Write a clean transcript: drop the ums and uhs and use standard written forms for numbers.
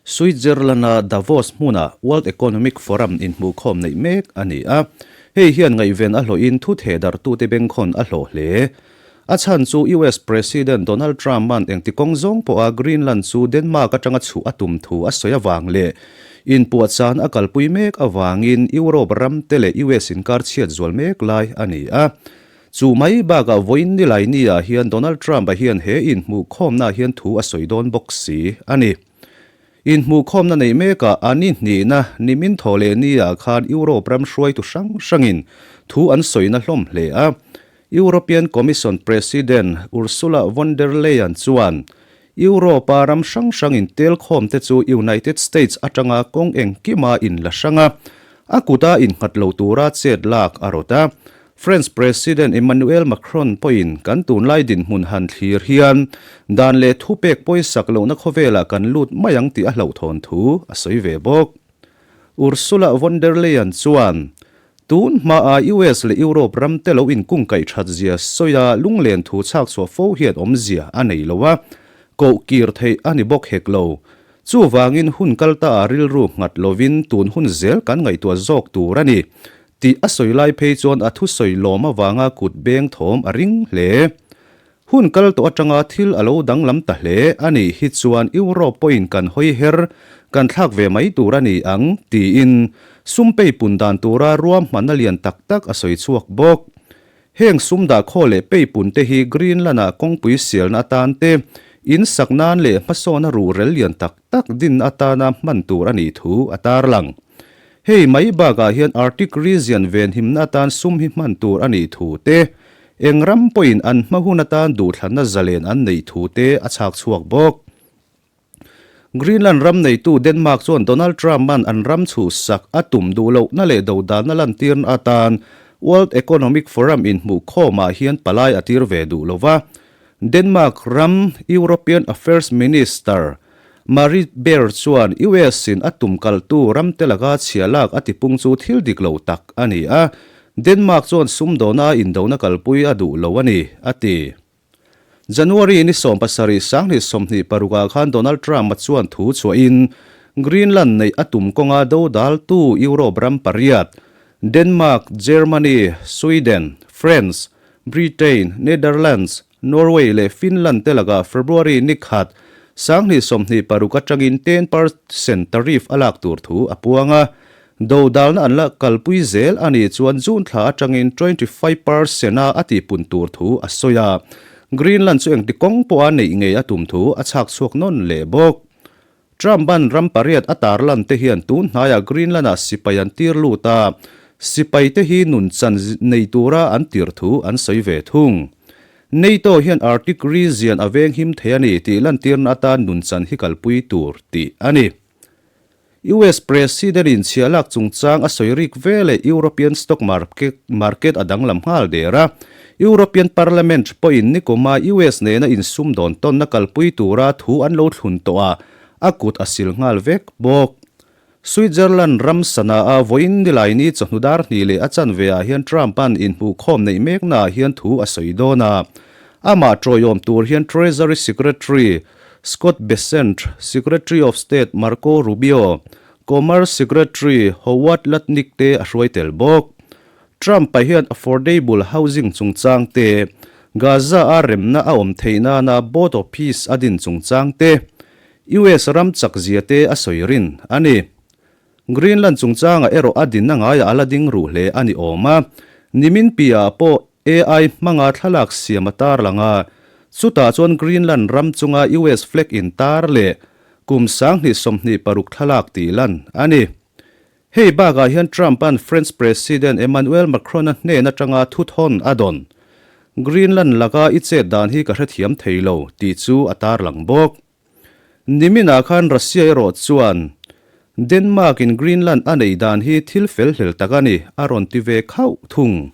Switzerland-a Davos hmuna World Economic Forum inhmuhkhawm neih mek a ni a. Hei hian ngaihven a hlawhin thu thehdarhtute bengkhawn a hlawh hle. A chhan chu US President Donald Trump-a'n engti kawng zawng pawha Greenland chu Denmark atanga chhuh a tum thu a sawi avang leh inpuahchan a kalpui mek avangin Europe ramte leh US inkar chhiat zual mek lai a ni a. Chu mai bakah vawiin nilai ni-ah hian Donald Trump-a hian he inhmuhkhawmnaah hian thu a sawi dawn bawk si a ni. Inhmuhkhawmna neih mekah a ni hnihna nimin thaw leh ni-ah khan Europe ram hruaitu hrang hrangin thu an sawina hlawm hle a. European Commission President Ursula von der Leyen chuan Europe-a ram hrang hrangin telkhawmte chu United States atanga kawng engkima inla hrang a, a kuta innghat lo tura chet lak a rawt a. French President Emmanuel Macron pawhin kan tunlai dinhmun han thlir hian dan leh thupek pawisak lohna khawvelah kan lut mai ang tih a hlauhthawn thu a sawi ve bawk. Ursula von der Leyen chuan Tun hmaa US leh Europe ram te lo inkungkaih that zia sawia lunglen thu chhak chhuah fo hian awmzia a nei lo a, koh kir theih a ni bawk hek lo. Chuvangin hun kal ta ah rilru nghat lovin tun hun zel kan ngaihtuah zawk tur a ni tih a sawi lai phei chuan a thusawi lawm avanga kut beng thawm a ring hle. Hun kal tawh atanga thil a lo danglam ta hle a nih hi chuan Europe pawhin kan hawi her, kan thlak ve mai tur a ni ang, tiin sum peipun dan tura ruahmanna lian tak tak a sawi chhuak bawk. Heng sum dah khaw leh peipun te hi Greenland-ah kawngpui sialna atan te, in sak nan leh hmasawna ruhrel lian tak tak din atana hman tur a nih thu a tarlang. Hei mai bakah hian Arctic region venhimna atan sum hi hman tur a nih thu te, eng ram pawhin an hma hun atan duhthlanna zalen an neih thu te a chhak chhuak bawk. Greenland ram neitu Denmark chuan Donald Trump-a'n an ram chhuhsak a tum duh lohna leh dodanna lantirna atan World Economic Forum inhmuhkhawmah hian palai a tir ve duh lo va. Denmark ram European Affairs Minister Marit Ber chuan US-in a tum kaltu ramte laka chhia lak a tipung chu thil dik lo tak a ni a, Denmark chuan sumdawna indona kalpui a duh lo a ni, a ti. January ni 70 26 ah khan Donald Trump-a chuan thu chhuahin Greenland neih a tum kawnga dodaltu Europe ram pariat, Denmark, Germany, Sweden, France, Britain, Netherlands, Norway leh Finland te lakah February ni khat 2026 atangin 10% tariff a lak tur thu a puang a. Dodalna an la kalpui zel a nih chuan June thla atangin 25% a a tihpun tur thu a sawi a. Greenland chu engti kawng pawha neih ngei a tum thu a chhak chhuak nawn leh bawk. Trump-a'n ram pariat a tarlan te hian tun hnaiah Greenland-ah sipai an tir lut a, sipaite hi nunchan nei tura an tir thu an sawi ve thung. NATO hian Arctic region a venghim thei a ni tih lantirna atan nunchan hi kalpui tur tih a ni. US President-in chhiahlak chungchang a sawi rik ve leh European stock market a danglam nghal der a. European Parliament pawhin nikuma US nena insumdawn tawnna kalpui tura thu an lo thlun tawh a, a kut a sil nghal vek bawk. Switzerland ram sana-a vawiin nilaini chawhnu dar hnih leh a chanve ah hian Trump-a'n inhmuhkhawm neih meknaah hian thu a sawi dawn a. Amah tawiawm tur hian Treasury Secretary Scott Bessent, Secretary of State Marco Rubio, Commerce Secretary Howard Lutnick te a hruai tel bawk. Trump-a hian affordable housing chungchang te, Gaza-a remna a awm theih nana Board of Peace a din chungchang te, US ram chak zia te a sawi rin a ni. Greenland chungchangah erawh a dinna ngaiah a la ding ruh hle a ni awm a, nimin piahah pawh AI hmanga thlalak siam a tar lang a, chutah chuan Greenland ram chunga US flag intar leh kum 2026 thlalak tih lan a ni. Hei bakah hian Trump-a'n French President Emmanuel Macron-a hnen atanga thuthawn a dawn. Greenland laka i chet dan hi ka hrethiam thei lo tih chu a tarlang bawk. Niminah khan Russia erawh chuan Denmark-in Greenland a neih dan hi thil fel hlel tak a ni, a rawn ti ve khauh thung.